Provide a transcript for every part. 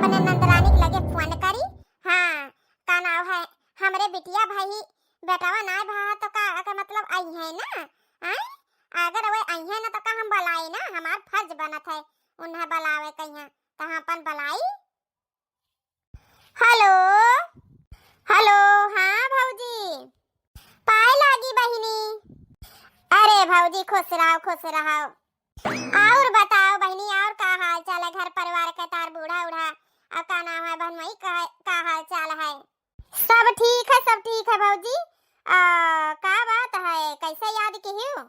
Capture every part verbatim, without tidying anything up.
अपने नंदरानी के लगे फोन करी। हाँ, का नाव है, हमरे बिटिया भाई, बेटवा नाय भा तो का, का मतलब अइहैं ना? आय, अगर वे अइहैं ना तो का हम बलाई ना, हमार फर्ज बनत है उन्हें बलावे कइहाँ, तो हम अपन बलाई। हेलो, हेलो, हाँ भौजी, पाए लागी बहिनी। अरे भौजी, खुश रहो, खुश रहो। और बताओ बहिनी, और का हाल चाल है घर परिवार के, तार बूढ़ा उढ़ा, और का नाम है बहनोई का, का हाल चाल है? सब ठीक है, सब ठीक है भौजी। आ, का बात है, कैसे याद किहियो?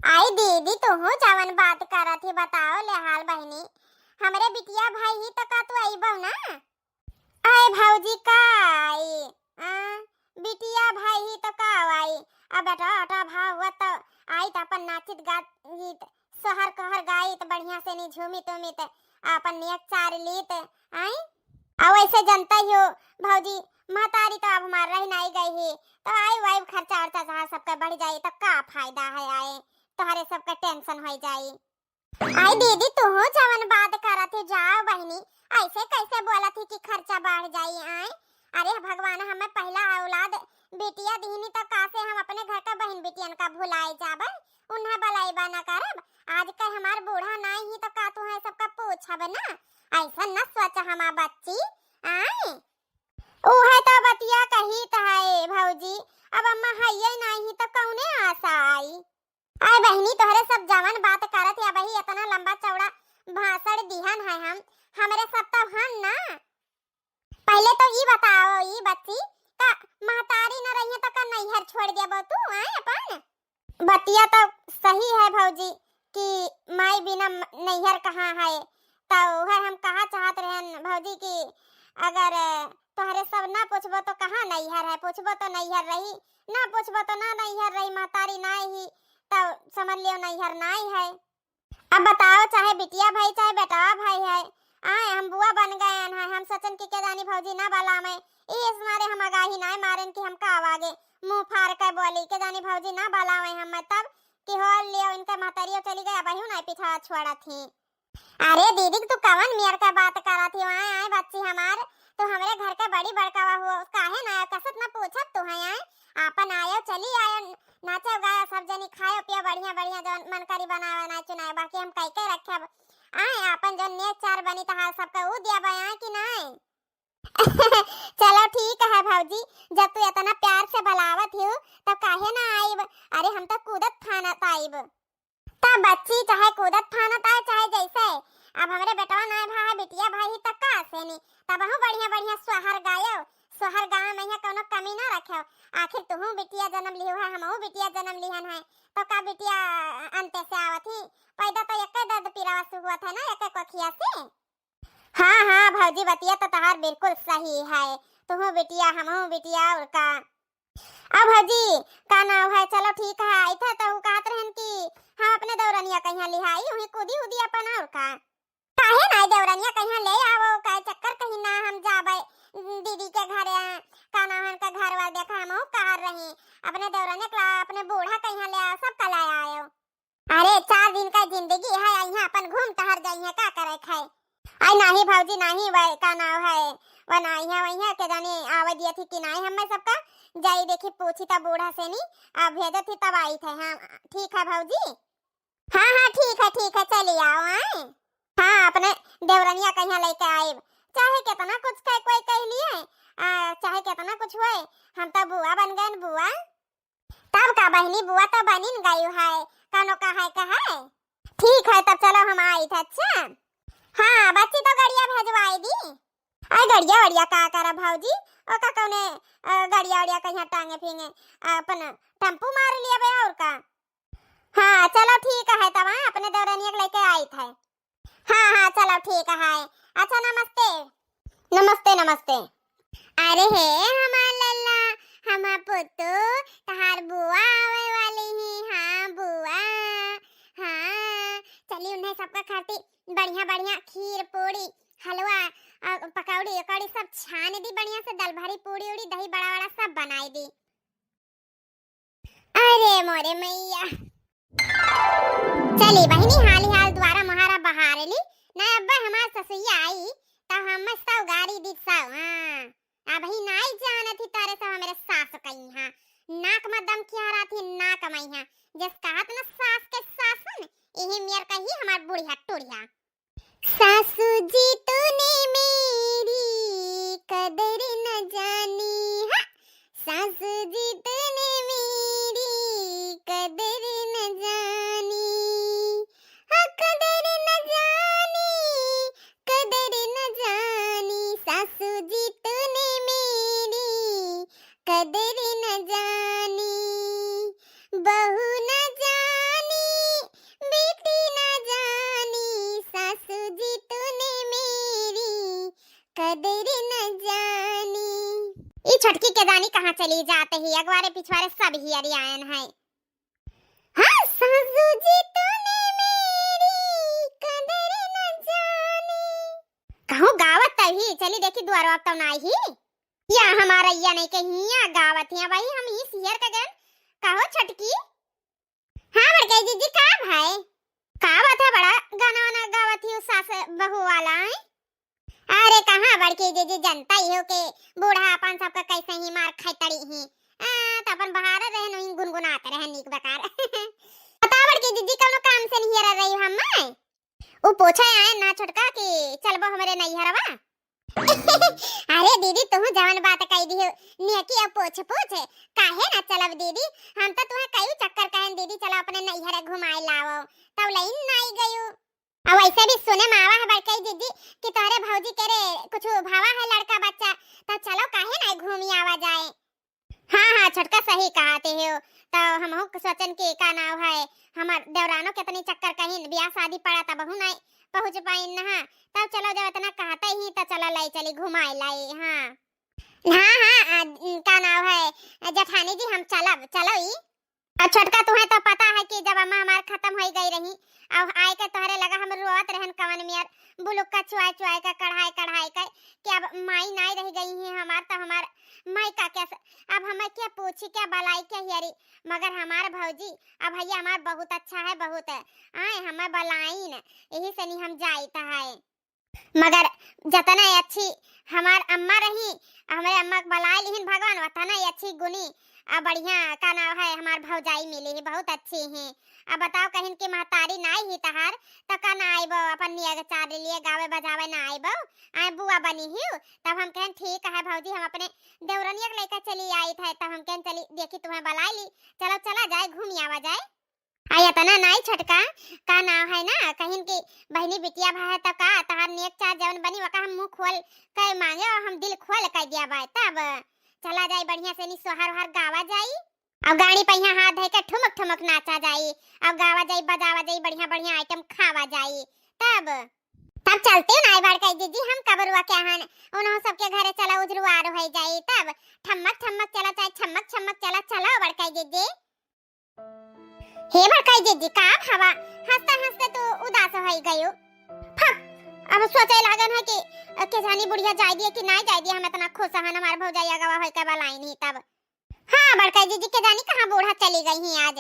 आई दीदी, तुहू जवन बात करत ही बताओ ले हाल बहिनी। हमरे बिटिया भाई ही तो का तू अइबो ना? आए भौजी का आई, आ, बिटिया भाई ही तो का आई, अब बेटा अटा भाव हुआ तो आई तो अपन नाचित गाचित सोहर कोहर गाइत बढ़िया से नी झूमित उमित अपन नेक चार लीत आई। आ वैसे जनता ही हो भौजी, महतारी तो अब हमार रह नाई गई ही, तो आई वाई खर्चा वर्चा जहाँ सबका बढ़ जाई तो का फायदा है आए, तोहरे सबका टेंशन हो जाई। आई दीदी, तुहू जवन बात करत ही जाओ बहिनी, ऐसे कैसे बोलत ही कि खर्चा बढ़ जाई आए? अरे भगवान हमें पहला औलाद बिटिया दीनी तो का से हम अपने घर का बहिन बिटियन का भुलाए जाबे, उन्हें बलाइबा न करब। आज कल हमार बूढ़ा नाई ही तो का तुहें सबका पूछब ना? ऐसा न सोच हमार बच्ची। आए उहे तो बतिया कही तो है भौजी, अब अम्मा हइये नाई ही तो कौने आशा आई? आए बहिनी, तोहरे सब जवन बात करत या बही, इतना लंबा चौड़ा भाषण दिहन है हम, हमरे सब तब हन ना। पहले तो ई बताओ, ई बच्ची, का महतारी न रहिए तो का नैहर छोड़ देबो तू, आए अपन? बतिया तो सही है भौजी कि माई बिना म-, नैहर कहाँ है, तो उहे हम कहा चाहत रहन भौजी कि अगर तोहरे सब ना पूछबो तो कहाँ नैहर है, पूछबो तो नैहर रही, ना पूछबो तो ना नैहर रही, महतारी नाई ही, तो समझ लियो नैहर नाई है। अब बताओ, चाहे बिटिया भाई, चाहे बेटवा भाई है, आए हम बुआ बन गए हैं, हम सोचन कि के जानी भौजी ना बलावे, इस मारे हम आगाही नाई मारेन कि हम का आगे मुंह फाड़ के बोली, के जानी भौजी ना बलावे हम तब कि हो लियो इनके महतारियो चली गई, अब अहियो नाई पीछा छोड़त ही। अरे दीदी, तू कवन मेर का बात करत ही? आए, आए बच्ची हमार, तू हमरे घर के बड़ी बड़का हुआ, काहे ना आयो? कसत ना पूछत तू है, आए आपन आयो, चली आयो, नाचो गायो, सब जनी खायो पियो बढ़िया बढ़िया, जौन मन करी बनावे नाय चुनावे, बाकी हम कई के रखे। आए आपन जौन नेक चार बनी तहार सबका ऊ दिया बा, आए कि नाय? चलो ठीक है भौजी, जब तू इतना प्यार से बलावत हियो, तब काहे ना आइब? अरे हम तो कूदत फानत आइब। तब बच्ची चाहे कूदत फानत आए, चाहे जैसे, अब हमरे बेटवा नाय भा है, बिटिया भाई ही तब का से नी, तब हूँ बढ़िया बढ़िया सोहर गायो, सोहर गावे में यहाँ कौनो कमी ना रखे। आखिर तुहूँ बिटिया जन्म लिहू है, हमहूँ बिटिया जन्म लिहन है, तो का बिटिया अंते से आवत ही? पैदा तो एक दर्द पीरावा से हुआ था ना, एक कोखिया से। हाँ, हाँ, भौजी, बतिया तो तहार बिल्कुल सही है। तुहूँ बिटिया, हमहूँ बिटिया, और का। अब भौजी, का नाव है, चलो ठीक है, आई था तो कहत रहन कि हम अपने देवरनिया कहिया लिहाई, वहीं कूदी उदी अपन, और का। काहे ना देवरनिया कहिया ले आवो, काहे चक्कर कहीं ना हम जाबे दीदी के घरे, का नाव है, उनका घर वार देखा, हम कहर रही, अपने देवरनिया के ला, अपने बूढ़ा कहिया ले आओ, सब का ले आयो। अरे, चार दिन का जिंदगी है, यहाँ अपन घूम टहर जाई है, का करे खाए। आई नाही भौजी, नाही, वह का नाव है, वह नाही है, वही है, के जाने आवे दिया थी कि नाही, हमें सबका जाई देखी, पूछी तब बूढ़ा से नी, आ, भेजे थी तब आई थे। हाँ, ठीक है भौजी। हाँ, हाँ, ठीक है, ठीक है, चली आओ, आए। हाँ, अपने देवरनिया कहिया लेके आइब, चाहे कितना कुछ कह, कोई कह लिए, आ, चाहे कितना कुछ हुए, हम तो बुआ बन गए न, बुआ। तब का बहिनी, बुआ तो बनिन गई है, कौनो कहे के है। ठीक है, तब चलो हम आई थे। अच्छा, हाँ, बच्ची तो गड़िया भेजवाई दी। आई गड़िया वड़िया का करा भौजी, ओका कौने, अ, गड़िया वड़िया कहिया टांगे फिंगे, अपन टेम्पू मार लिया बे, और का। हाँ, चलो ठीक है, तब हाँ, अपने देवरनिया के लेके आई थे। हाँ, हाँ, चलो ठीक है। अच्छा, नमस्ते। नमस्ते, नमस्ते। अरे हे हमार लल्ला, हमार पुत्तू, तहार बुआ आवे वाली ही। हाँ, बुआ। हाँ, चली उन्हें सबका खातिर बढ़िया, बढ़िया खीर, पूड़ी, हलवा, अ, पकौड़ी, उकौड़ी सब छान दी बढ़िया से, दल भरी, पूड़ी, उड़ी, दही, बड़ा, वड़ा सब बनाई दी। अरे मोरे मैया। चली बहिनी, हाली हाल द्वारा मोहारा बहार ली, ना अब्बा हमार ससुइया आई, हम सब गारी दी सब, हाँ। अबही नाई जानत ही तारे सब हमरे सास कइहाँ। नाक में दम किया रहत ही, नाक में यहाँ। जस कहत न सास के सासुन, इही मेर कही हमार बुढ़िया टुढ़िया। सासू जी तूने मेरी कदर न जानी, हाँ। सासू जी तूने मेरी कदर न जानी, हाँ, कदर न जानी, कदर न जानी, सासू जी तूने मेरी कदर न जानी, बहू न जानी, बेटी न जानी, सासू जी तूने मेरी कदर न जानी। ई छोटकी के जानी कहाँ चली जात ही, अगवारे पिछवारे सब हियरी आयन है। हाँ, सासू जी तूने मेरी कदर न जानी। कहूँ गावत तभी चली देखी दुआरो अब तो नाई ही। या हमारा या नहीं के हिया गावत हिया भाई, हम ही सियर के गन। कहो छोटकी। हाँ बड़काई जीजी, का भाई? का बात है बड़ा गाना वाना गावत ही सास बहू वाला है? अरे कहाँ बड़की जीजी, जनता ही हो के बूढ़ा अपन सबका कैसे ही मार खाई तड़ी ही। आ, तो अपन बाहर रहे नहीं गुनगुनात रहे नीक बेकार। बता बड़की जीजी, कौनो काम से नहीं रह रही हम मैं? उ पूछे आए ना छोटका कि चलबो हमरे नैहरवा। अरे दीदी, तुहू जवन बात कही दियो, नेकी अब पूछ पूछ, काहे ना चलब दीदी? हम तो तुहे कई चक्कर कहन दीदी, चलो अपने नैहर घुमाए लावो, तब लइन नाई गयू। अब वैसे भी सुने में आवा है बड़कई दीदी कि तोहरे भौजी के रे कुछ भावा है लड़का बच्चा, तो चलो काहे ना घूमी आवा जाए। हाँ, हाँ, छोटका सही कहते हो। तो हमहू के सोचन कि का नाव है, हमार देवरानो कितनी चक्कर कहिन, ब्याह शादी पड़ा तब हूँ नहीं पहुँच पाइन ना। तब चलो जब इतना कहते ही तो चलो लाई चली घुमाए लाई। हाँ, हाँ, हाँ, आ, का नाव है जेठानी जी, हम चलब, चलो ई। और छोटका तुम्हें तो पता है कि जब अम्मा हमार खत्म हो गई रही, अब आए के तोहरे लगा हम रोवत रहन कवन मियर, बुलुक्का चुआए चुआए का, कढ़ाए कढ़ाए का, कि अब माई नाई रह गई है हमार, तो हमार माई का क्या स-, अब हमें क्या पूछी, क्या बलाई, क्या हियरी, मगर हमार भौजी, अब भैया हमार बहुत अच्छा है, बहुत है, आए हमें बलाइन, यही से नहीं हम जाइत है। मगर जतना अच्छी हमार अम्मा रही, हमरे अम्मा के बलाए लिहिन भगवान, वतना ही अच्छी गुनी आ बढ़िया का नाव है हमार भौजाई मिली है, बहुत अच्छी हैं। अब बताओ कहिन कि महतारी नाई ही तहार, तो का ना आइबो अपन नियग चार लिए गावे बजावे ना आइबो, आए बुआ बनी ही। तब हम कहन ठीक है भौजी, हम अपने देवरनिया के लेकर चली आई थे, तब हम कहन चली देखी तुम्हें बलाई ली, चलो चला जाए घूमी आवा जाए। आ इतना नाई छोटका, का नाव है ना, कहिन कि बहिनी बिटिया भा है तो का, तहार नेक चाह जवन बनी वका हम मुंह खोल के मांगे और हम दिल खोल के दिया बाय। तब चला जाई बढ़िया से नी सोहर ओहर गावा जाई। अब गाड़ी पहिया हाथ धइ के ठुमक ठुमक नाचा जाई। अब गावा जाई, बजावा जाई, बढ़िया बढ़िया आइटम खावा जाई। तब तब चलते ना आई बड़काई जीजी, हम कबरुआ क्या हन, उन्हों सबके घरे चला उजरुआर हो जाई। तब ठम्मक ठम्मक चला चाहे छम्मक छम्मक चला, चला बड़काई जीजी। हे बड़काई जीजी, का हवा हंसते हंसते तू उदास हो गयो? फक, अब सोचे लागन है कि के जानी बुढ़िया जाए दिए कि ना जाए दिए, हम इतना खुश हन हमार भौजाई अगवा होई के बलाई नहीं तब। हाँ बड़काई जीजी, के जानी कहाँ बूढ़ा चली गई ही आज।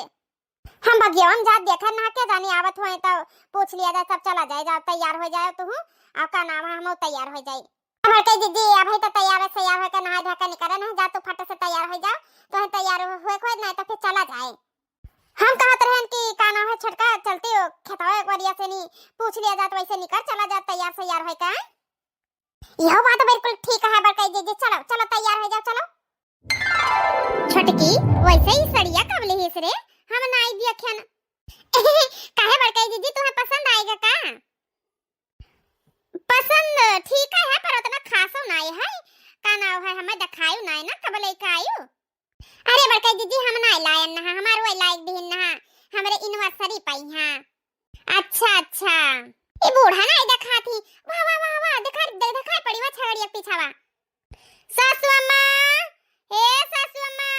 हम बगियावा में जात देखन ना के जानी आवत होए तो पूछ लिया जाए, सब चला जाए, जाओ तैयार हो जाओ तू, और का नाम है हम तैयार हो जाए। बड़काई जीजी, अबही तो तैयार है, तैयार होके नहाए धोके निकले नहीं, जा तू फट से तैयार हो जा, तो है तैयार हुए कोई नहीं तो फिर चला जाए। हम कहत रहन कि का नाम है छोटका, चलती हो खेतवा एक बार से नहीं पूछ लिया जात, वैसे निकल चला जात तैयार सैयार होके। यह बात बिल्कुल ठीक है बड़काई जीजी, चलो चलो तैयार हो जाओ चलो। छोटकी, वैसे ही सड़िया कब लिहिस रे, हम नाई देखन। काहे बड़काई जीजी, तुम्हें पसंद आएगा का? पसंद ठीक है, पर उतना खासो नाई है। का नाव है, हमें दिखायु नाई ना, कब लेके आयु? अरे बड़काई जीजी, हम नाई लायन नहा, हमार वही लायक दिहिन नहा, हमरे एनिवर्सरी पाई हाँ। अच्छा अच्छा, ये बूढ़ा नाई दिखात ही। वाह वाह वाह वाह, दिखा दे, दिखा पड़ी वा छगड़िया पीछावा। सासू अम्मा, हे सासू अम्मा,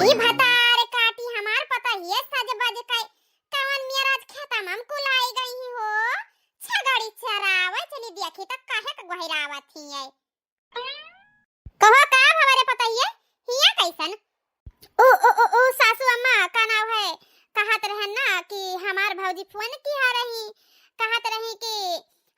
ई भतार काटी हमार पता ये सज बज के कवन मिया राज खेता में कुलाई गई हो। छगड़ी चरावे चली देखी त काहे के गोहरावत ही है। कहो का भवरे पता ये हिया कैसन? ओ ओ ओ ओ सासू अम्मा का नाव है, कहत रहन ना कि हमार भौजी फोन किया रही, कहत रही कि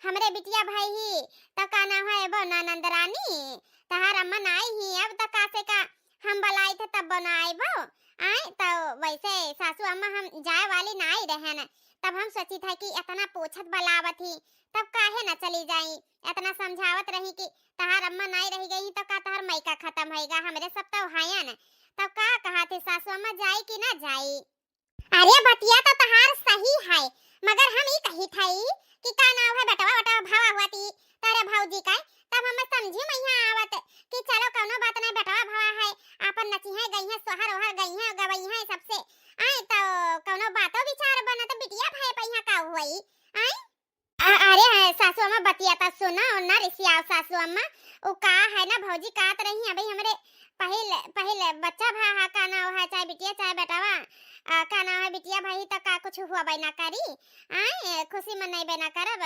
हमरे बिटिया भई ही, तब का नाव है, बो ननद रानी, तहार अम्मा नाई ही, अब तब का से का हम बलाई थे तब बनाइबो। आए तो वैसे सासू अम्मा हम जाए वाली नाई रहन, तब हम सोची था कि इतना पूछत बलावत ही, तब काहे ना चली जाई। इतना समझावत रही कि तहार अम्मा नाई रही गई तो का तहार मइका खत्म होइगा, हमरे सब तो हयन। तब का कहा थे सासू अम्मा, जाई कि ना जाई? अरे बतिया तो तहार सही है, मगर हम ई कही थई कि का नाव है, बेटवा बेटवा भवा हुआ ती तारे भौजी का, तब हम समझी मैया आवत कि चलो कौनो बात नहीं, बेटवा भवा है, आपन नचिहैं गइहैं, सोहर ओहर गइहैं गवइहैं सबसे। आए तो कौनो बातो विचार बनत बिटिया भई पहिया का हुई। आए अ-, अरे है सासू अम्मा, बतिया त सुना और ना रिसियाओ सासू अम्मा। उ का है ना भौजी कहत रही, अभी हमरे पहिल, पहिल बच्चा भा हा, का नाव है, चाहे बिटिया चाहे बेटवा, अ, का नाव है, बिटिया भई त का कुछ हुआ बे ना करी। आए खुशी मनइबे ना करब,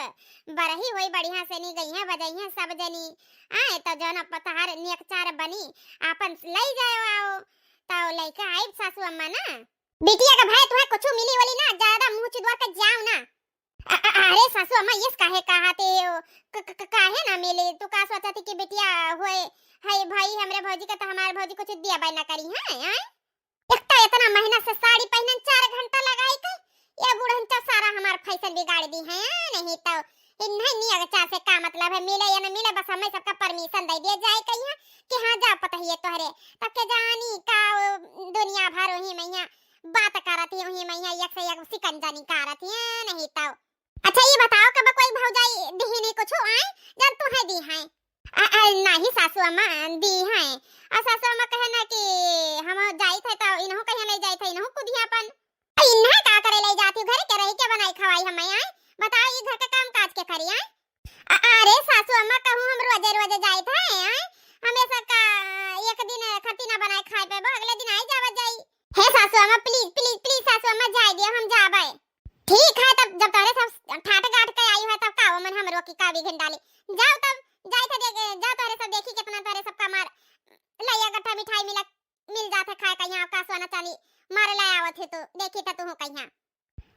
बरही होई बढ़िया से नी गइहैं बजइहैं सब जनी। आए तो जौन अब तहार नियक चार बनी, आपन लई जाओ आओ, तो लइके आइब सासू अम्मा ना। बिटिया के भई तुहे कुछ मिली वाली ना, ज्यादा मुँह चिदवा के जाओ ना। अ-, अ-, अरे सासू अम्मा, यस काहे कहा थे हो? क-, क-, क-, काहे ना मिले? तू का सोचा थी कि बिटिया होए है भई, हमरे भौजी का तो हमार भौजी कुछ दिया बाय ना करी है, हैं? एक तो इतना मेहनत से साड़ी पहनन चार घंटा लगाई के, ये बूढ़न तो सारा हमार फैशन बिगाड़ दी है, नहीं तो इन्हें नियक चार से का मतलब है, मिले या ना मिले, बस हमें सबका परमिशन दे दिया जाए कहिया कि हाँ जाओ पतहिए तोहरे, तब के जानी का वो दुनिया भर वही मैया बात करत ही, वही मैया एक से एक शिकंजा निकारत ही, नहीं तो। अच्छा, ये बताओ, कब कोई भौजाई दिही नहीं कुछ आए, जब तुहे दी हैं? अ, अ, नहीं सासू अम्मा, दी हैं। और सासू अम्मा कहे ना कि हम जाई थे तो इन्हों कहीं ले जाई थे, इन्हों कुदिया अपन। अ, इन्हें का करे ले जाती, घर के रही के बनाई खवाई हमें आए? बताओ, ये घर का काम काज के करी आए? अ, अरे सासू अम्मा, कहूँ हम रोजे रोजे जाई थे आए? हमेशा का एक दिन खती ना बनाए खाए पे, अगले दिन आई जावा जाई। हे सासू अम्मा, please, please, please सासू अम्मा, जाए दियो, हम जाबे। ठीक है, तब जब तोहरे सब ठाट गाट के आई है, तब का ओमन हमरो की का बिघिन डाले। जाओ तब, जाए थे देखे, जाओ तोहरे सब देखी कितना तोहरे सब कमार लइया गट्ठा मिठाई मिला, मिल जात है खाए कहिया, का सोना चांदी मारे लाए आवत है तो देखी था तू कहिया।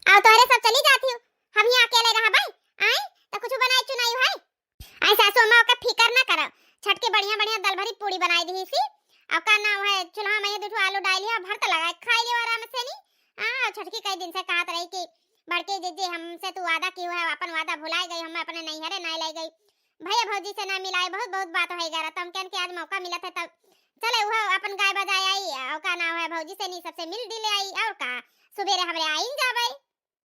आओ तोहरे सब चली जाती हो, हम यहाँ अकेले रहबे, आए तो कुछ बनाए चुनाई है। आई सासू अम्मा, ओके फिकर ना करो, छटकी बढ़िया बढ़िया दाल भरी पूड़ी बनाई दी सी। अब का नाम है, चूल्हा में ये दो ठो आलू डाल लिया, भरता लगा खाई लियो आराम से नी। हाँ, छटकी कई दिन से कहत रही कि बड़की जीजी, हमसे तू वादा की है, अपन वादा भुलाई गई, हम अपने नैहरे नहीं ले गई, भैया भौजी से ना मिलाई, बहुत बहुत बात हो गया। तो हम कहन कि आज मौका मिला था तब चले वो अपन गाय बजाए आई, और का नाम है, भौजी से नी सबसे मिल डीले आई, और का सुबेरे हमरे आइन जाबे।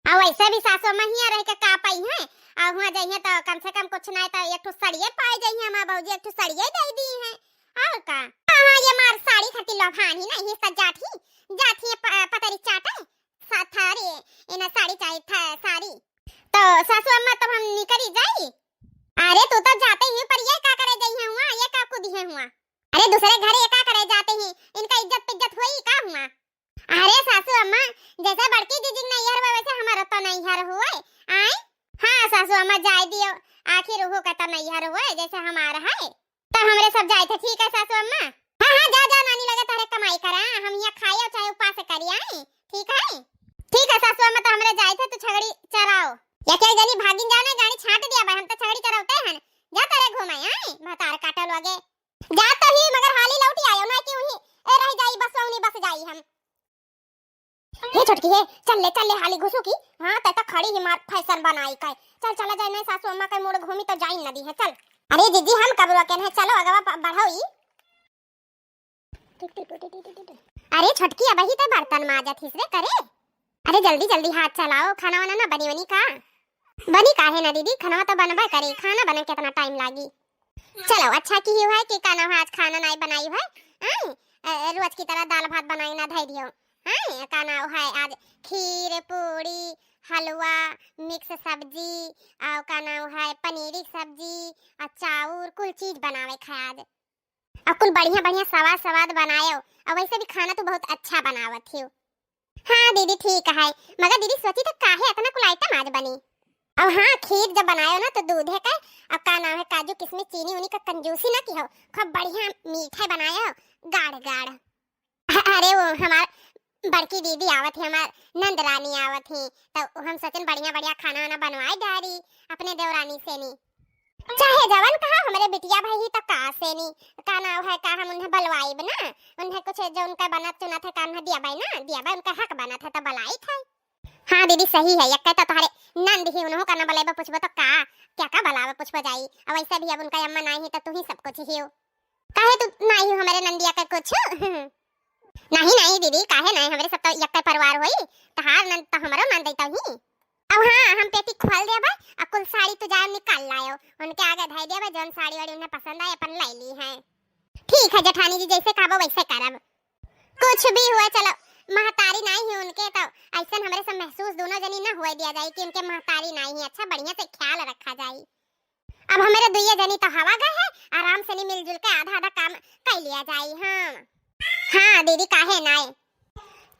और वैसे भी सासू अम्मा हियाँ रह के का पाई हैं, और हुआँ जइहें तो कम से कम कुछ ना तो एक ठो सड़िए पाए जइहें, हमार भौजी एक ठो सड़िए दे दी हैं। और का? हाँ, ये मार साड़ी खातिर लोभान ही नहीं, सज्जात ही, जात ही प-, पतरी चाटे, सा-, थारी, इन्हें साड़ी चाहिए था, साड़ी। तो सासू अम्मा, तब हम निकली जाई। अरे, तू तो जाते ही, पर ये का करे जइहें हुआँ, ये का कुदिहें हुआँ? अरे, दूसरे घर ये का करे जाते ही, इनका इज्जत पिज्जत होई का हुआँ? अरे सासू अम्मा, जैसे बड़की जीजी के नैहर हुए, वैसे हमारा तो नैहर हुए। आए? हाँ सासू अम्मा, जाए दियो, आखिर उहू का तो नैहर हुए, जैसे हमारा है। तो हमरे सब जाए थे, ठीक है सासू अम्मा? हाँ, हाँ, जा, जा, नानी लगे तोहरे कमाई करा, हम यहाँ खाए चाहे उपास करी, आए? ठीक है? ठीक है सासू अम्मा, तो हमरे जाए थे, तू छगड़ी चराओ। या क्या जनी भागिन जाने, गाड़ी छाट दिया बा, हम तो छगड़ी चरावते हैं। जा तोरे घूमे, आए? भतार काटल लगे। जा तो ही, मगर हाली लौटी आयो ना कि उही, ए, रह जाई, बस उनी बस जाई हम। हे छोटकी हे, चल ले, चल ले, हाली घुसू की। हाँ, तै तो खड़ी ही मार फैशन बनाई का। चल, चला जाए, नहीं सासू अम्मा के मूड़ घूमी तो जाई न दी है, चल। अरे जीजी, हम कब रोके हैं, चलो अगवा प-, बढ़ाओ ई। अरे छोटकी, अबही तै बर्तन माजत हिस रे करे। अरे जल्दी जल्दी हाथ चलाओ, खाना वाना ना बनी वनी का? बनी काहे ना दीदी, खाना तो बनबे करी, खाना बने कितना टाइम लागी? चलो, अच्छा की ही है कि का नाम है, आज खाना नाई बनाई है, आय, अ, रोज की तरह दाल भात बनाई ना धई दियो, आय, का नाम है, आज खीर, पूड़ी, हलवा, मिक्स सब्जी, और का नाम है, पनीर की सब्जी, और चाउर, कुल चीज बनावे खाए आज। और कुल बढ़िया बढ़िया सवाद सवाद बनायो, और वैसे भी खाना तो बहुत अच्छा बनावत हियो। हाँ दीदी, ठीक है, मगर दीदी सोची तो काहे इतना कुल आइटम आज बनी? और हाँ, खीर जब बनायो ना तो दूधे का, अब का नाम है, काजू किशमिश चीनी उनी का कंजूसी ना की हो, खूब बढ़िया मीठा बनायो, गाढ़ गाढ़। अरे वो हमार बड़की दीदी आवत ही, हमार नंद रानी आवत ही, तो हम सोचन बढ़िया बढ़िया खाना वाना बनवाए डारी अपने देवरानी सेनी। चाहे जवन कहा, हमरे बिटिया भाई ही तो का सेनी, का नाव है, का हम उन्हें बलवाइब ना, उन्हें कुछ जो उनका बनत चुनत है, का उन्हें दिया भाई ना, दिया भाई उनका हक बनत है तो बलाई थे। हाँ दीदी सही है, यक्के तो तोहरे नंद ही, उन्हों का ना बलेबा पूछबो तो का, का का बलावे पूछबो जाई। अब वैसे भी अब उनका अम्मा नाई ही तो तू ही सब कुछ ही हो। काहे तू नाई हो हमरे नंदिया का कुछ? नहीं नहीं दीदी, काहे नहीं, हमरे सब तो यक्के परिवार होई, तहार नंद तो हमरो नंद ही तो ही। अब हाँ, हम पेटी खोल देबे, आ कुल साड़ी तू जाए निकाल लायो, उनके आगे धई देबे, जौन साड़ी वाड़ी उन्हें पसंद आए अपन ले ली है। ठीक है जेठानी जी, जैसे कहबो वैसे करब। कुछ भी हुए, चलो, महतारी नाई ही उनके, तो ऐसन हमरे से महसूस दोनों जनी न हुए दिया जाए कि उनके महतारी नाई ही। अच्छा, बढ़िया से ख्याल रखा जाए। अब हमरे दुइये जनी तो हवा गए है, आराम से नी मिलजुल के आधा आधा काम कर लिया जाए। हाँ हाँ दीदी, काहे नाई।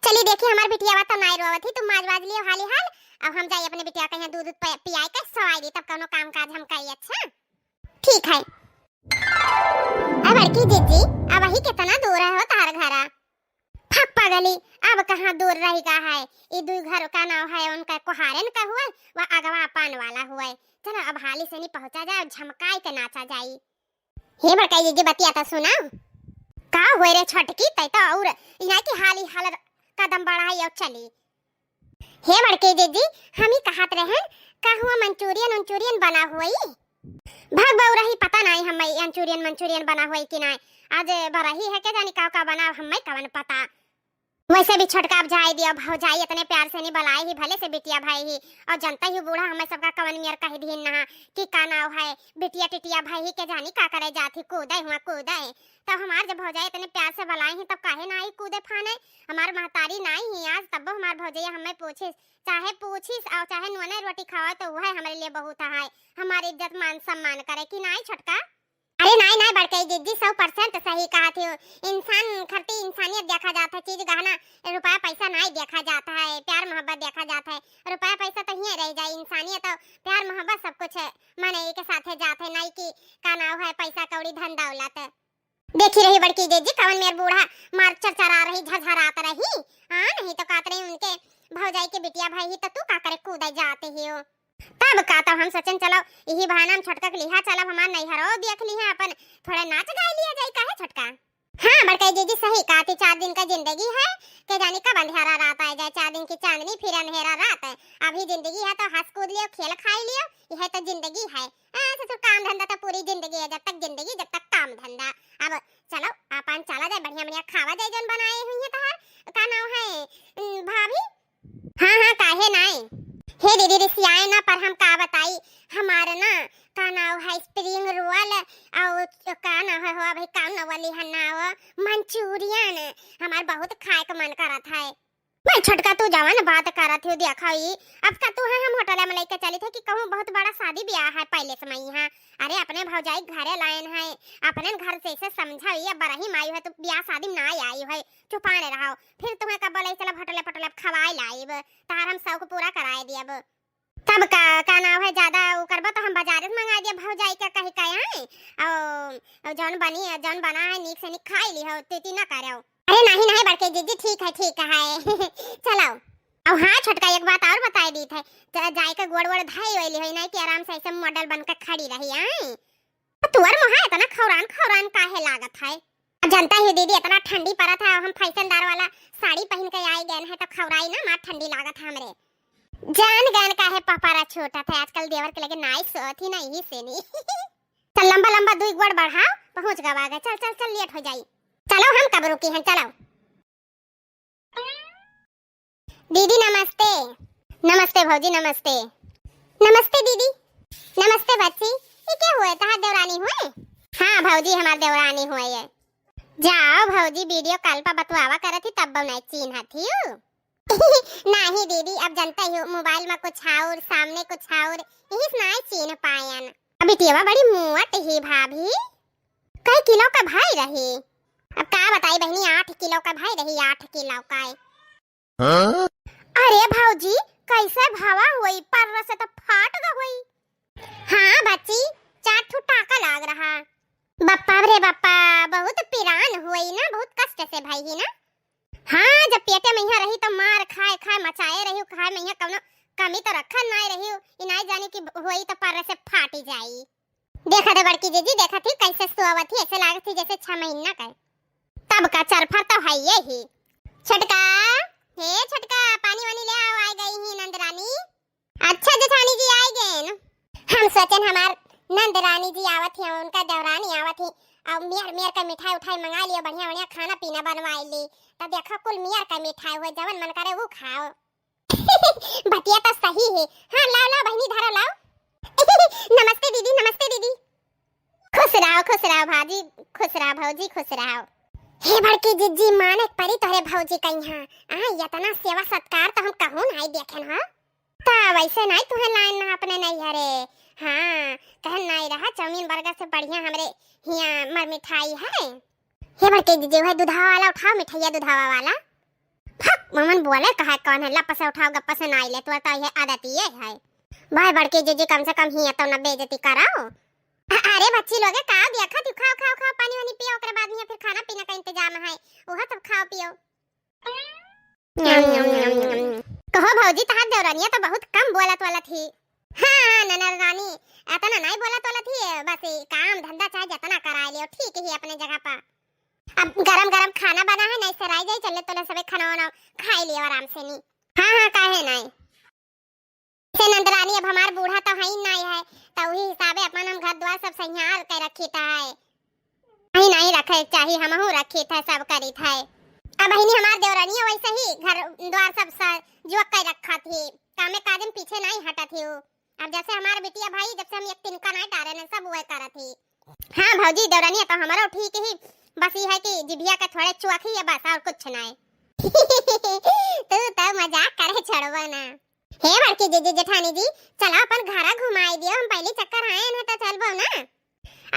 चली देखी, हमार बिटिया बा तो नाई रोवत ही, तुम माज बाज लियो हाली हाल। अब हम जाई अपने बिटिया के यहाँ दूध दूध पि- पियाए के सवाई दी, तब कौनो काम काज हम करी। अच्छा ठीक है। अब बड़की जीजी, अब वही कितना दूर है हो तार घरा? फक पगली, अब कहाँ दूर रह गा है? ई दुई घर का नाव है उनका कोहारन का हुआ, वह अगवा पान वाला हुआ। चलो अब हाली से नी पहुँचा जाए, झमकाए के नाचा जाई। हे बड़काई जीजी, बतिया तो सुना। का हुए रे छोटकी, तै तो और इना की हाली हाल कदम बढ़ाई और चली। हे बड़के जीजी, हम ही कहत रहन, का हुआ मंचूरियन उंचूरियन बना हुई? भाग बउरही, पता नाई हम मंचूरियन मंचूरियन बना हुई कि नाई। आज बरही है के जानी का का बना, हमें कवन पता। वैसे भी छोटका अब जाए दियो, भौजाई इतने प्यार से नहीं बलाए ही, भले से बिटिया भाई ही। और जनता ही बूढ़ा हमें सबका कवन मियर कह दीन ना कि का नाव है, बिटिया टिटिया भाई ही के जानी का करे जात ही, कूदे हुआ कूदे। तब हमार जब भौजाई इतने प्यार से बलाए ही तब काहे ना आई कूदे फाने? हमार महतारी नाई ही आज, तब्बो हमार भौजैया हमें पूछिस, चाहे पूछिस और चाहे नोने रोटी खावा तो वह हमारे लिए बहुत है। हमारी इज्जत मान सम्मान करे कि नाई छोटका? अरे नाई नाई बड़कई जीजी, सौ परसेंट सही कहा थी। इंसान खरती इंसानियत देखा जात है, चीज गहना रुपया पैसा नाई देखा जात है, प्यार मोहब्बत देखा जात है। रुपया पैसा तो हिये रह जाए, इंसानियत और प्यार मोहब्बत सब कुछ है, माने एक साथे जात है, नाई की का नाव है पैसा कौड़ी धन दौलत। देखी रही बड़की जीजी, कवन मेर बूढ़ा मार चरचरा रही, झरझरात रही। हाँ, नहीं तो कहत रही उनके भौजाई के बिटिया भाई ही तो तू का करे कूदे जाते ही हो। तब का, तब हम सोचन चलो यही बहाना हम छोटका के लिहा चलब, हमार नैहरो देख लिहा, अपन थोड़ा नाच गाए लिया जाए, काहे छोटका? हाँ बड़कई जीजी सही कहा थी, चार दिन का जिंदगी है, के जानी कब अंधेरा रात आ जाए, चार दिन की चांदनी फिर अंधेरा रात है। अभी जिंदगी है तो हंस कूद लियो, खेल खाई लियो, यह तो जिंदगी है। हाँ, ससुर काम धंधा तो पूरी जिंदगी है, जब तक जिंदगी जब तक काम धंधा। अब चलो आपन चला जाए, बढ़िया बढ़िया खावा जाए जौन बनाए हुई है तहार, का नाव है, उम, भाभी? हाँ हाँ, काहे नाई। हे दीदी रिसियाए ना, पर हम का बताई, हमार ना का नाव है स्प्रिंग रोल और का नाव है हो भाई, का नाव वाली है नाव, मंचूरियन, हमार बहुत खाए का मन करत है। भाई छोटका, तू जवन बात करत हो, देखा ई, अब का तू है, हम होटल में लेके चली थे कि कहूँ बहुत बड़ा शादी ब्याह है पैलेस में यहाँ। अरे अपने भौजाई घरे लायन है, अपने घर से इसे समझा, ये बरही माई है, तू ब्याह शादी में ना आई है, चुपाने रहो। फिर तुम्हें कब बोले चलब होटल पटल खवाए लाइब, तार हम शौक पूरा कराए दियब। तब का, का नाव है, ज्यादा वो करबो तो हम बाजारे से मंगा दिया भौजाई का कही का है, और, और जौन बनी है, जौन बना है नीक से नीक खाई ली हो, तीती ना करो। अरे नहीं नहीं बड़के जीजी, ठीक है, ठीक है। चलो। और हाँ छोटका, एक बात और बताई दी थे, ज-, जाए के गोड़ वोड़ धई वैली होई नहीं कि आराम से ऐसे मॉडल बन के खड़ी रही आई। तुअर मुहा इतना खौरान खौरान काहे लागत है? अब जनता ही दीदी, इतना ठंडी पड़त है, हम फैशनदार वाला साड़ी पहन के आई गए हैं तो खौराई ना, मार ठंडी लागत है हमरे। जान गन काहे पपारा छूटत है, आजकल देवर के लगे नाई सोत ही नहीं से नहीं। चल लंबा लंबा दुई गोड़ बढ़ा, पहुँच गवा गए, चल चल चल, लेट हो जाई। चलो हम कब रुकी हैं, चलो। दीदी नमस्ते। नमस्ते भौजी, नमस्ते। नमस्ते दीदी। नमस्ते बच्ची, ये क्या हुए, तहार देवरानी हुए? हाँ भौजी, हमार देवरानी हुए ये। जाओ भौजी, वीडियो कॉल पर बतवावा करत ही तब नहीं चीन्हत ही। नहीं दीदी, अब जनता ही हो, मोबाइल में कुछ और, सामने कुछ और, यही से नहीं चीन्ह पायन। अब बिटिया बड़ी मोट ही भाभी, कई किलो का भाई रही? अब का बताई बहनी, आठ किलो का भाई रही, आठ किलो का है। हाँ? अरे भौजी, कैसे भवा हुई, पर्र से तो फाट ग हुई। हाँ बच्ची, चार ठो टाका लाग रहा। बप्पा रे बप्पा, बहुत पिरान हुई ना, बहुत कष्ट से भाई ही ना। हाँ, जब पेटे में यहाँ रही तो मार खाए खाए मचाए रही, खाए में यहाँ कौनो कमी तो रखा नाई रही, ई नाई जानी कि होई तो पर्रे से फाटी जाई। देखा दे बड़की जीजी, देखा थी कैसे सोवत ही, ऐसे लागत थी जैसे छह महीना का। तब का चरफर तो है ये ही। छोटका, हे छोटका, पानी वानी ले आओ, आ गई ही नंद रानी। अच्छा जेठानी जी, आ गए न। हम सोचन हमार नंद रानी जी आवत ही, उनका देवरानी आवत ही, और मेर मेर का मिठाई उठाई मंगा लियो, बढ़िया बढ़िया खाना पीना बनवाई ली। तब देखो कुल मेर का मिठाई हुए, जवन मन करे वो खाओ। बतिया तो सही है। हाँ, लाओ, लाओ बहिनी, धरो, लाओ। नमस्ते दीदी, नमस्ते दीदी। खुश रहो, खुश रहो भाजी, खुश रहो भौजी, खुश रहो। हे बड़की जिज्जी, माने परी तोहरे भौजी कहीं हाँ। आ, इतना सेवा सत्कार तो हम कहूँ नाई देखेन हाँ। ता वैसे नाई तुहे लाइन ना अपने नैहरे। हाँ, कहन नाई रहा, चाउमीन बर्गर से बढ़िया हमरे हियाँ मर मिठाई है। हे बड़की जिज्जी, वह दुधावा वाला उठाओ, मिठाइया दुधावा वाला। फक, ममन बोले कहा कौन है, लप से उठाओ, गप से ना आइले, तोर तो ये आदत ये है। भाई बड़की जीजी, कम से कम हिया तो न बेइज्जती कराओ। अ-, अरे बच्ची लोगे, का देखा तू, खाओ, खाओ, खाओ, पानी वानी पियो, ओकरे बाद में फिर खाना पीना का इंतजाम है, वह तब खाओ पियो। कहो भौजी, तहार देवरानिया तो बहुत कम बोलत वाला थी। हाँ, हाँ, ननद रानी, इतना नहीं बोलत वाला थी, बस ये काम धंधा चाहे जितना कराए लियो, ठीक ही अपने जगह पर। अब गरम गरम खाना बना है, नहीं सराई जाई, चले तोले सबे खाना वाना खाई लियो आराम से नी। हाँ, हाँ, काहे नहीं। से नंदरानी, अब हमार बूढ़ा तो है ही नहीं है, तो वही हिसाबे अपन हम घर द्वार सब संभाल के रखी था है। नहीं, नहीं रखे चाही, हमहू रखी था, सब करी था। अब बहिनी हमार देवरानी वैसे ही घर द्वार सब स-, जुआ के रखा थी, कामे काज में पीछे नहीं हटा थी वो। अब जैसे हमार बिटिया भाई, जब से हम एक तिनका नहीं डारे ने, सब वह करत ही। हाँ भौजी, देवरानिया तो हमारो ठीक ही, बस ये है कि जिभिया के थोड़े चुआखी है बस, और कुछ नहीं। तू तो मजाक करे छोड़बो ना। हे बड़की जीजी जेठानी जी, चलो अपन घरा घुमाई दियो, हम पहली चक्कर आए हैं तो चलबो ना।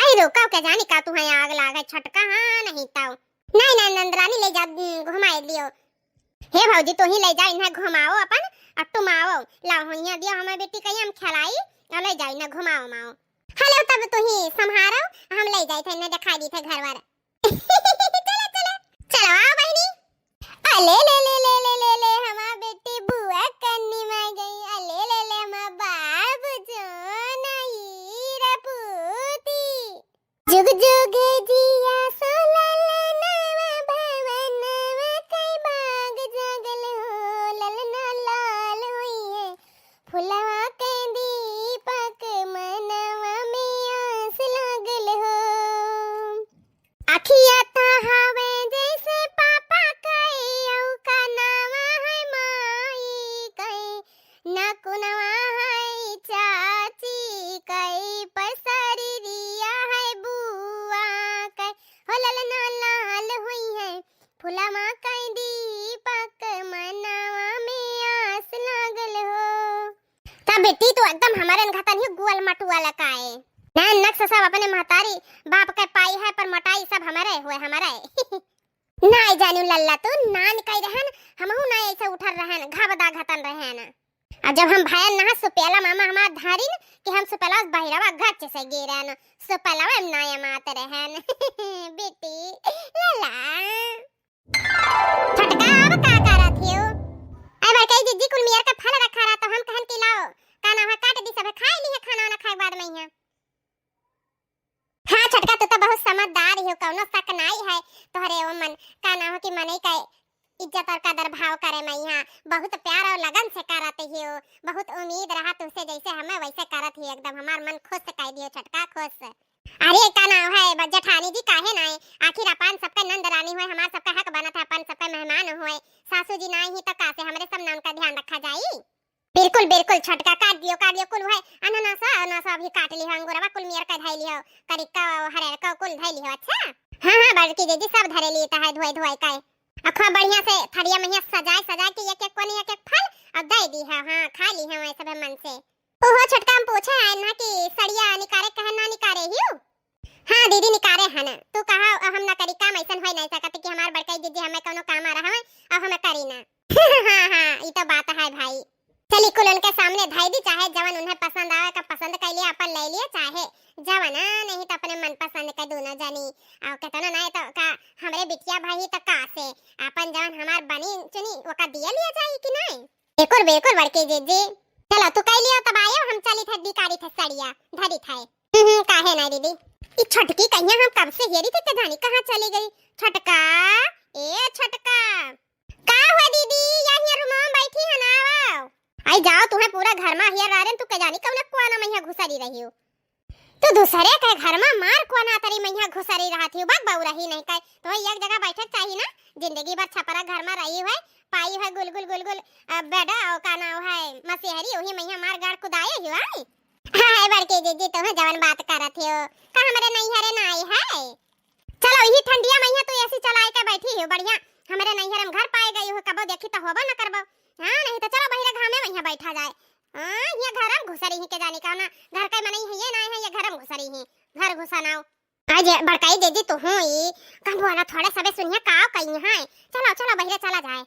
आई रुको, के जानी का तू है आग लागे छोटका, हाँ नहीं तो। नहीं, नहीं नंदरानी, ले जा, उम, घुमाई दियो। हे भौजी, तू ही ले जा, इन्हें घुमाओ अपन, और तुम आओ, लाओ, हियाँ दियो हमारे बेटी कहीं हम खिलाई, और ले जा, इन्हें घुमाओ, माओ। हेलो, तब तू ही संभारो, हम ले जाए थे, इन्हें दिखाई दी थे घर वर। चलो, चलो, चलो, आओ बहिनी। अले ले ले ले ले ले ले, हमार बेटी बुआ कन्नी मा गई। अले ले ले, हमार बाबू जो नहीं रे पूती। जुग जुग जिया सो ललनवा भवनवा कई बाग जागल हो, ललना लाल हुई है, फुलवा के दीपक मनवा में आस लागल हो। अखिया त हवे जैसे पापा कई, अउ कनवा है माई कई, नकुनवा है चाची कई, पसरिया है बुआ कई, हो ललना लाल हुई है, फुलवा कई दीपक मनवा में आस लागल हो। तब बेटी तू एकदम हमारे घतन ही गुअल मटुआ लकाए। ना नक्स सब अपने महतारी बाप के पाई है, पर मोटाई सब हमारे हुए, हमारे। नाई जानू लल्ला, तू नान कई रहन, हमहू ना ऐसे उठल रहन, घबदा घतन रहन। आ जब हम भयन नहा सुपेला मामा हमार धारिन कि हम सुपेला बहिरवा गच से गिरन, सुपेलवा में नाय मात रहन। बेटी, लल्ला। छोटका, अब का करत हियो? अरे बड़कई जिज्जी कुल मेर का फल रखा रहा तो हम कहन कि लाओ, का ना है, काट दी सब, खाई ली है खाना वाना खाए के बाद में यहाँ। हाँ छोटका, तू तो बहुत समझदार ही हो, कौनो शक नाई है तोहरे ओमन। का ना हो कि मनई का इज्जत और कदर भाव करे में यहाँ बहुत प्यार और लगन से करत ही हो, बहुत उम्मीद रहा तुझसे, जैसे हमें वैसे करत ही, एकदम हमार मन खुश कर दियो छोटका, खुश। अरे का नाव है ब-, जेठानी जी काहे नाई, आखिर अपन सबके नंद रानी हुए, हमार सबका हक बनत है, अपन सबके मेहमान हुए, सासू जी नाई ही तो का से हमरे सब नाम का ध्यान रखा जाई। बिल्कुल, बिल्कुल, छोटका काट दियो, काट दियो, कुल है, अनानास, अनानास अभी काट लिहो, अंगूरवा कुल मेर का धई लिहो, करिका, हरेरका कुल धई लिहो, अच्छा? हाँ, हाँ, बड़की दीदी सब धरे लिए तो है, धोए, धोए का। अखा बढ़िया से थरिया में हियाँ सजाए, सजाए के एक, एक कोने एक, एक फल अब दे दी है, हाँ, खा ली है वैसे भी मन से। ओहो, छोटका हम पूछे आए ना कि सड़िया निकारे कहे ना निकारे हियो? हाँ दीदी, निकारे है ना। तू कहा, हम ना करी काम, ऐसन होई नहीं सकत कि हमार बड़काई दीदी हमें कौनो काम आ रहा है और हमें करी ना। हाँ, हाँ, ई तो बात है भाई। चली कुल उनके सामने धई दी, चाहे जवन उन्हें पसंद आवे का पसंद कइ लिया, अपन लइ लिया, चाहे जवन, आ, नहीं तो अपने मनपसंद के दूनो जनी। अउ केतनो नहीं तो का हमरे बिटिया भई ही तो का से, अपन जवन हमार बनी चुनी ओका दिया लिया जाई कि नहीं? बिल्कुल, बिल्कुल बड़की जीजी। चलो तू कइ लियो तब आयो, हम चली थे बिकारी थे सड़िया धरी थे। हम्म, हम्म, काहे नहीं दीदी? ई छोटकी कहिया हम कब से हेरी थे, के जानी कहाँ चली गई। छोटका, ए छोटका। का हुआ दीदी? या हियाँ रूमवा में बैठी है ना, आओ। आई जाओ, तुहें पूरा घर मा हियर रहा रे, तू के जानी कौन कोना मा हियाँ घुसरी रही हो। तू दूसरे के घर मा मार कोना तरी मा हियाँ घुसरी रहत ही, बक बउरही नहीं कहे। तो एक जगह बैठे के चाही ना, जिंदगी भर छपरा घर मा रही हुए, पाई हुए गुलगुल गुलगुल, अ, बेड, अ, का नाव है, मसेहरी, वही मा हियाँ मार गाड़ कुदाए ही आई। हाय बड़की जीजी, तुहें जवन बात करत हो, का हमरे नैहरे ना आई है? चलो, यही ठंडिया मा हियाँ तू एसी चलाए के बैठी हो, बढ़िया। हमरे नैहर में घर पाए गई हो, कबो देखी तो होबो न करबो। हाँ, नहीं तो चलो बहिरे घामे मा हियाँ बैठा जाए। हाँ, ये घर में घुसरी ही के जानी का ना, घर के मनई है ये ना है, ये घर में घुसरी ही, घर घुसा नाव। आज बड़काई दीदी तू हूँ ई, कबो ना थोड़े सबे सुनिया का कही है। चलो, चलो बहिरे चला जाए।